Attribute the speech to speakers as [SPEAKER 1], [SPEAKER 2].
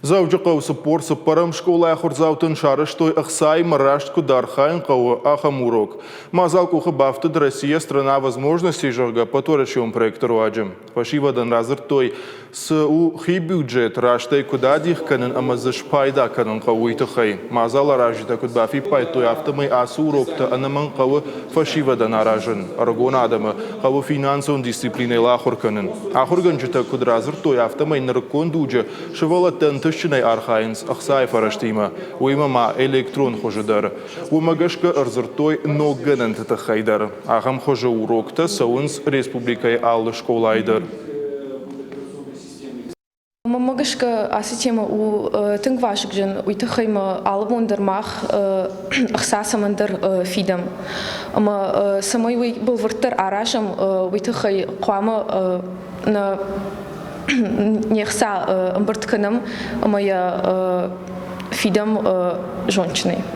[SPEAKER 1] Дзӕуджыхъӕуы 44-ӕм скъолайы ахуырдзаутӕн сарӕзтой ӕхцаимӕ раст куыд архайын хъӕуы, ахӕм урок. Мадзал къухы бафтыд «Россия – страна возможностей», зӕгъгӕ, ӕппӕтуӕрӕсеон проекты руаджы. Фӕсивӕдӕн радзырдтой, цы у хи бюджет, раст ӕй куыд адих кӕнын ӕмӕ дзы спайда кӕнын хъӕуы, уый тыххӕй. Мадзал аразджытӕ куыд бафиппайдтой, афтӕмӕй ацы уроктӕ ӕнӕмӕнг хъӕуы фӕсивӕдӕн аразын. Ӕрыгон адӕмы хъӕуы финансон дисциплинӕйыл ахуыр кӕнын. Ахуыргӕнджытӕ куыд радзырдтой, афтӕмӕй нырыккон дуджы Сывӕллӕттӕ ӕнтыстджынӕй архайынц ӕхцайы фӕрӕзтимӕ, уыимӕ ма электрон хуызы дӕр. Уымӕ гӕсгӕ ӕрдзырдтой ног гӕнӕнты тыххӕй дӕр. Ахӕм хуызы уроктӕ цӕуынц республикӕйы алы скъолайы дӕр.
[SPEAKER 2] Мӕнмӕ гӕсгӕ ацы темӕ у тынг вазыгджын, уый тыххӕй ма алы бон дӕр мах ӕхца цӕмӕндӕр фидӕм. Ӕмӕ цӕмӕй уый бӕлвырддӕр аразӕм, уый тыххӕй хъуамӕ нӕ не хца ӕмбырд кӕнӕм ӕмӕ йӕ фидӕм зондджынӕй.